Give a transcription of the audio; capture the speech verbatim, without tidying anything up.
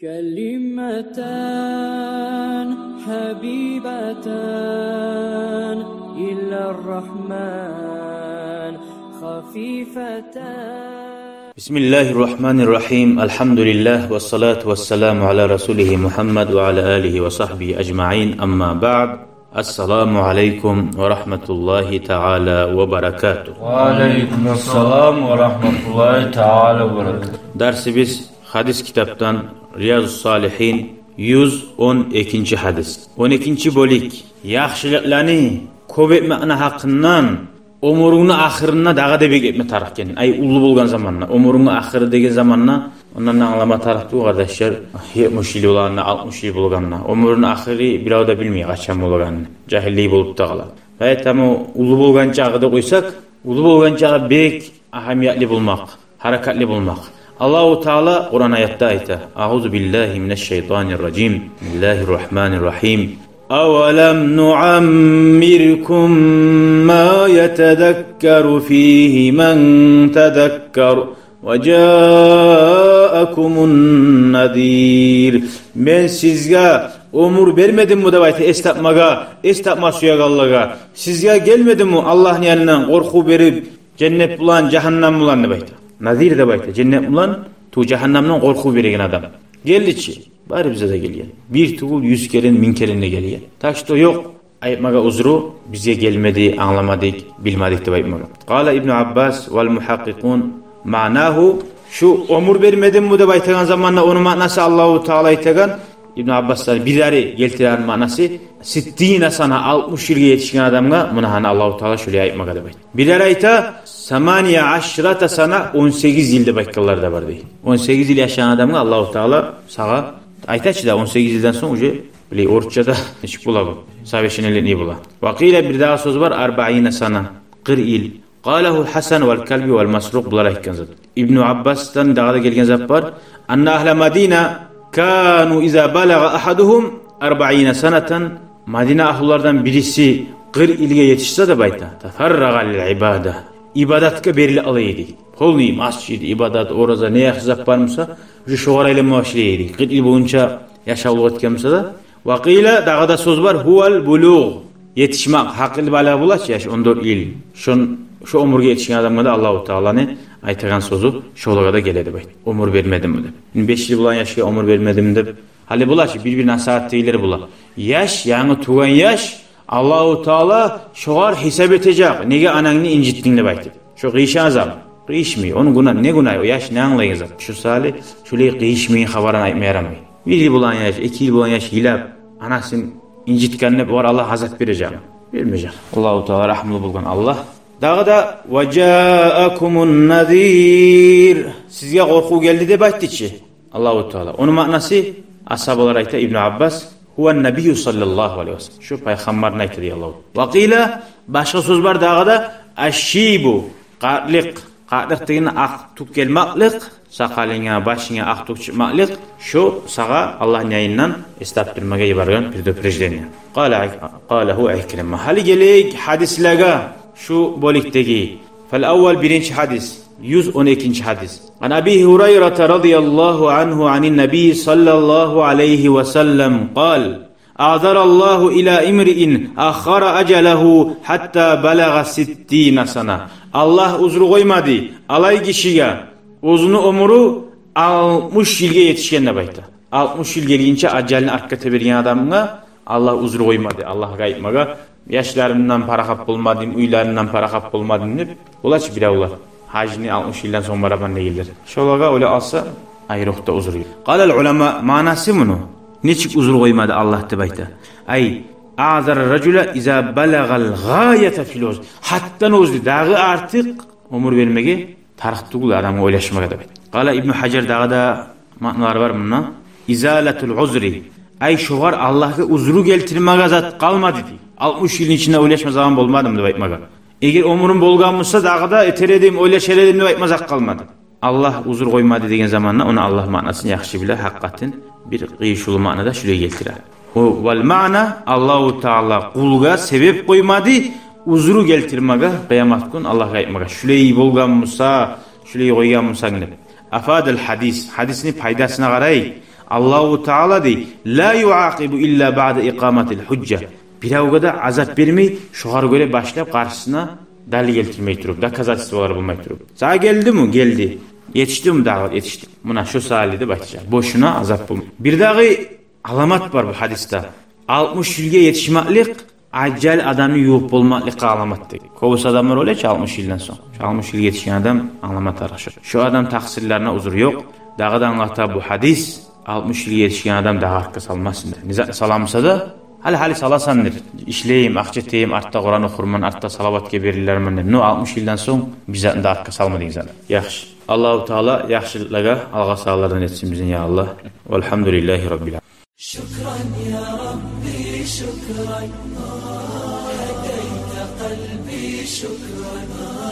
كلمتان حبيبتان إلى الرحمن خفيفتان. بسم الله الرحمن الرحيم. الحمد لله والصلاة والسلام على رسوله محمد وعلى آله وصحبه أجمعين. أما بعد. السلام عليكم ورحمة الله تعالى وبركاته. وعليكم السلام ورحمة الله تعالى وبركاته. Дарсыбыз гьадис китапдан, Риязу Салигьин, юз он экинчи гьадис. Он экинчи бёлюк. Яхшылыкъланы кёп этмекни гьакъындан оьмюрюнгню ахырында дагъы да бек этме тарыкъ экен. Ай, уллу болгъан заманда, оьмюрюнгню ахыры деген заманда, ондан англама тарыкъ тюгюл, къардашлар, етмиш йыл болгъанда, алтмыш йыл болгъанда. Оьмюрню ахыры бирев де билмей къачан болгъанын. Жагьиллик болуп да къала. Поэтому уллу болгъан чагъы да къойсакъ, уллу болгъан чагъы бек агьамиятлы болмакъ, гьаракатлы болмакъ. Аллагьу Таала Къуран аятда айта: أعوذ بالله من الشيطان الرجيم. بسم الله الرحمن الرحيم. أولم نعمركم ما يتذكر فيه من تذكر وجاءكم النذير. Мен сизге оьмюр бермедимми деп айта, эс тапмагъа, эс тапма сюегенлеге? Сизге гелмедими Аллагьны янындан къоркъув берип, женнет булан, жагьаннам булан деп айта. Назир деп айта женнет булан, ту жагьаннамдан къоркъув береген адам. Гелди чи, бары бизге де гелген. Бир тюгюл, юз керен, минг керен де гелген. Так что ёкъ айтмагъа узру, бизге гелмеди, англамадыкъ, билмедик деп айтмагъа. قال ابن عباس والمحققون معناه, шу оьмюр бермедимми деп айтагъан заманда ону маънасы, Аллагьу Таала айтагъан, Ибн Аббасдан бирлери гелтиреген маънасы, ستين سنة, алтмыш йылгъа етишген адамгъа муна гьана Аллагьу Таала шолай айтмагъа деп айта. Бирлери айта, ثمانية عشرة سنة, он сегиз йыл деп айтгъанлар да бар дей. Он сегиз йыл яшагъан адамгъа Аллагьу Таала сагъа айта чы да, он сегиз йылдан сонг уже, биле, орусча да нечик бола бу, совершеннолетний бола. وقيل, бир дагъы сёз бар, أربعين سنة, къыркъ йыл. قاله الحسن والكلبي والمسروق, булар айтгъан зат. Ибну Аббасдан дагъы да гелген зат бар. أن أهل المدينة كانوا إذا بلغ أحدهم أربعين سنة, Мадина агьлулардан бириси къыркъ йылгъа етишсе деп айта, تفرغ للعبادة, ибадатгъа бериле ала эди. Полный масжид, ибадат, ораза, не яхшы зат бар буса, уже шогъар айланма башлай эди. Къыркъ йыл боюнча яшавлукъ этген буса да. وقيل, дагъы да сёз бар, هو البلوغ, етишмек, гьакъылбалыкъ бола чы яш, он дёрт йыл. Шон, шо оьмюрге етишген адамгъа да Аллагьу Тааланы айтагъан сёзю шолагъа да геле деп айта. Оьмюр бермедимми деп. Беш йыл болгъан яшгъа оьмюр бермедимми деп. Гьали бола чы, бир-бир насигьат дейгенлер бола. Яш, янгы тувгъан яш, Аллагьу Таала шогъар гьисап этежек, неге анангны инжитдинг деп айтып. Шо къыйышагъан зат. Къыйышмай, ону гюнагь, не гюнагь, о яш не англайгъан зат. Шо саялы шолай къыйышмайгъан хабарын айтма ярамай. Бир йыл болгъан яш, эки йыл болгъан яш йылап, анасын инжитген деп, огъар Аллагь азап бережекми? Бермежек. Аллагьу Таала рагьмулу болгъан Аллагь. Дагъы да, وجاءكم النذير, сизге къоркъув гелди деп айтды чы Аллагьу Таала. Ону маънасы, асгьабалар айта, Ибну Аббас, هو النبي صلى الله عليه وسلم. Шо пайхаммарны айта дей Аллагьу. وقيل, башгъа сёз бар дагъы да, الشيب, къартлыкъ. Къартлыкъ деген акъ тюк гелмеклик, сакъалынга, башынга акъ тюк чыкъмакълыкъ, шо сагъа Аллагьны янындан эс тапдырмагъа йиберген предупреждение. قال, قاله عكرمة. Гьали гелейик гьадислеге шу бёлюкдеги. فالأول, биринчи гьадис, юз он экинчи гьадис. عن أبي هريرة رضي الله عنه عن النبي صلى الله عليه وسلم قال: أعذر الله إلى امرئ أخر أجله حتى بلغ ستين سنة. Аллагь узру къоймады алай гишиге, оьзюню оьмюрю алтмыш йылгъа етишген деп айта. Алтмыш йыл гелгинче ажалын артгъа теберген адамгъа Аллагь узру къоймады Аллагьгъа айтмагъа, яшларымдан парахат болмадым, уьйлеримден парахат болмадым деп. Бола чы биревлер, гьажны алтмыш йылдан сонг бараман дегенлер. Шолагъа олай алса, айрокъда узру. قال العلماء, маънасы муну, нечик узру къоймады Аллагь деп айта. أي أعذر الرجل إذا بلغ الغاية في العذر. Гьатдан оьзю дагъы артыкъ оьмюр бермеге тарыкъ тюгюл адамгъа ойлашмагъа деп айта. قال ابن حجر, дагъы да маъналар бар мунда. إزالة العذر. Ай, шогъар Аллагьгъа узру гелтирмеге зат къалмады дей. Алтмыш йылны ичинде ойлашма заман болмадымы деп айтмагъа. Эгер оьмюрюм болгъан буса, дагъы да этер эдим, ойлашар эдим деп айтма зат къалмады. Аллагь узру къоймады деген заманда, ону Аллагь маънасын яхшы биле, гьакъыкъатын бир къыйышывлу маънада шулай гелтире. О, والمعنى, Аллагьу Таала къулгъа себеп къоймады узру гелтирмеге къыямат гюн Аллагьгъа айтмагъа, шулай болгъан буса, шулай къойгъан бусанг деп. أفاد الحديث, гьадисни пайдасына къарайыкъ. Аллагьу Таала дей: «Ла юакъибу илла баъда икъаматил гьужжа». Биревге де азап бермей, шогъар гёре башлап къаршысына далил гелтирмей туруп, доказательстволар болмай туруп. Сагъа гелдими? Гелди. Етишдими дагъы? Етишди. Муна шо саялы деп айтажакъ. Бошуна азап болмай. Бирдагъы аламат бар бу гьадисде. Алтмыш йылгъа етишмеклик ажал адамны ювукъ болмакълыкъгъа аламат деген. Кёбюсю адамлар ойлай чы алтмыш йылдан сонг. Шо алтмыш йылгъа етишген адам аламат аркъа шо. Шо адам такъсырларына узур ёкъ. Дагъы да англата бу гьадис, алтмыш йылгъа етишген адам дагъы артгъа салмасын. Не затны сала буса да, гьали-гьали саласан деп. Ишлейим, акъча этейим, артда Къуран охурман, артда салаватгъа берилермен деп. Но алтмыш йылдан сонг бир затны да артгъа салма деген зат. Яхшы. Аллагьу Таала яхшылыкълагъа алгъасарлардан этсин бизин, я Аллагь. Валгьамдулиллагьи раббил аламин. شكرا يا ربي، شكرا. هديت قلبي، شكرا.